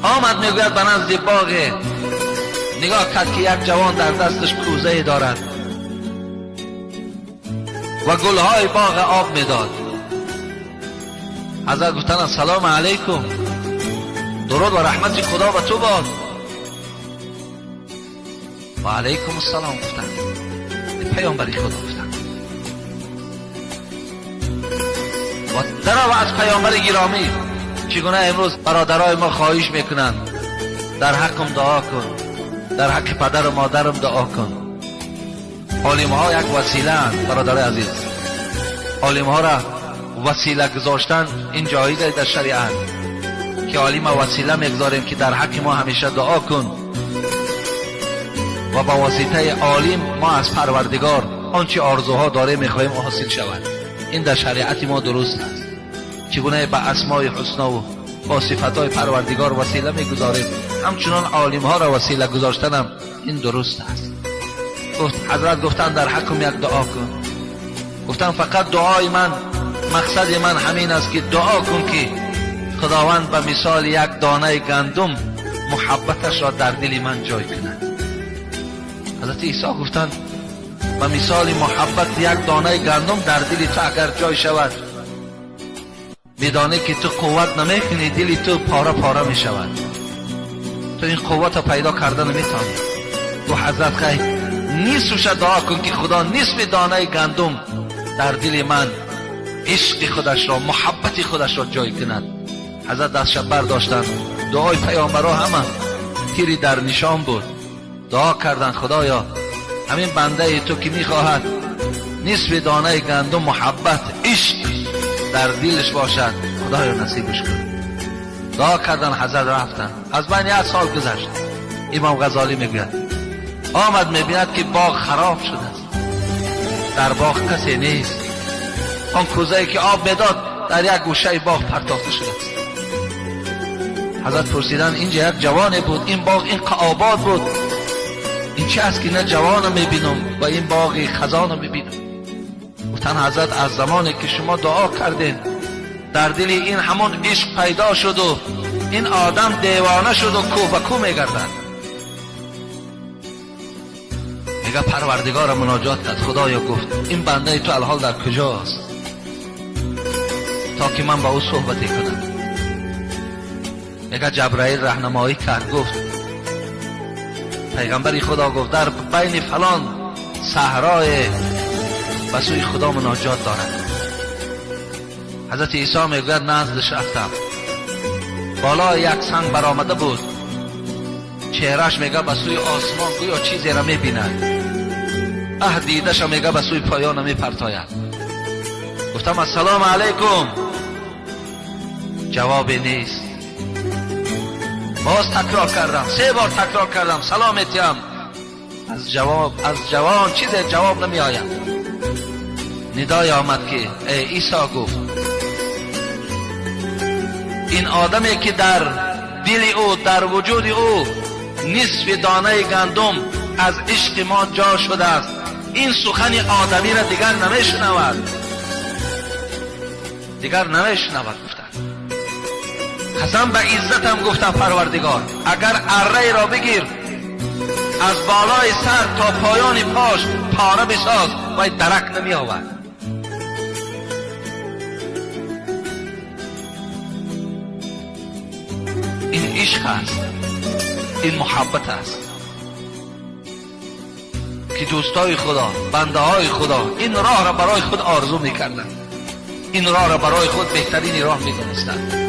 آمد میگوید به نزد باغ، نگاه کرد که یک جوان در دستش کوزه دارد و گلهای باغ آب میداد. حضرت گفتن السلام علیکم، درود و رحمت خدا به تو باد. و علیکم السلام گفتن. پیامبر خدا گفتن و درا و از پیامبر گرامی چگونه امروز برادرای ما خواهش میکنند در حقم دعا کن، در حق پدر و مادرم دعا کن. عالم ها یک وسیله اند برادرای عزیز. عالم ها را وسیله گذاشتن این جایز در شریعت که عالم وسیله میگذاریم که در حق ما همیشه دعا کن و با واسطه عالم ما از پروردگار آنچه آرزوها داره میخواهیم حاصل شود. این در شریعت ما درست است. چگونه به اسمای حسنا و با صفتهای پروردگار وسیله میگذاریم، همچنان عالم ها را وسیله گذاشتنم این درست است. گفت حضرت گفتن در حقم یک دعا کن. گفتن فقط دعای من، مقصد من همین است که دعا کن که خداوند به مثال یک دانه گندم محبتش را در دل من جای کند. حضرت عیسی گفتند به مثال محبت یک دانه گندم در دل تو اگر جای شود، میدانه که تو قوت نمیکنی، دل تو پاره پاره میشود، تو این قوت را پیدا کرده نمیتونی. تو حضرت خیلی نصفش دعا کن که خدا نصف دانه گندم در دل من عشق خودش را، محبت خودش را جای کند. حضرت دستش برداشتند، دعای پیامبرا همه تیری در نشان بود. دعا کردن خدایا همین بنده تو که میخواهد نصف دانه گندم محبت عشق در دلش باشد، خدایا نصیبش کن. دعا کردن، حضرت رفتن. از بین یک سال گذشت. امام غزالی میگوید آمد میبیند که باغ خراب شده است، در باغ کسی نیست. آن کوزه‌ای که آب میداد در یک گوشه باغ پرتافته شده است. حضرت پرسیدن اینجا یک جوانی بود، این باغ این آباد بود، این چه است که نه جوان میبینم و این باغ خزان میبینم؟ گفتن حضرت از زمانی که شما دعا کردین در دل این همون عشق پیدا شد و این آدم دیوانه شد و کوه به کوه میگردد. میگه پروردگار مناجات کرد، خدایا گفت این بنده تو الحال در کجاست تا که من با او صحبتی کنم؟ میگه جبرائیل راهنمایی کرد، گفت پیغمبر خدا گفت در بین فلان صحرای به سوی خدا مناجات دارد. حضرت عیسی میگوید نزدش رفتم، بالا یک سنگ برآمده بود، چهرهش میگه به سوی آسمان گویا چیزی را میبیند، اه دیدش میگه به سوی پایان میپرتاید. گفتم السلام علیکم، جوابی نیست. باز تکرار کردم، 3 بار تکرار کردم سلامتیم، از جوان چیز جواب نمی آید. ندای آمد که ای عیسی، گفت این آدمی که در دل او، در وجود او نصف دانه گندم از عشق ما جا شده است، این سخن آدمی را دیگر نمیشنود، دیگر نمیشنود. گفتن قسم به عزتم گفتم پروردگار اگر اره را بگیر از بالای سر تا پایان پاش پاره بساز و درک نمی آورد. این عشق است، این محبت است که دوستای خدا، بنده های خدا این راه را برای خود آرزو میکردند، این راه را برای خود بهترین راه میدانستند.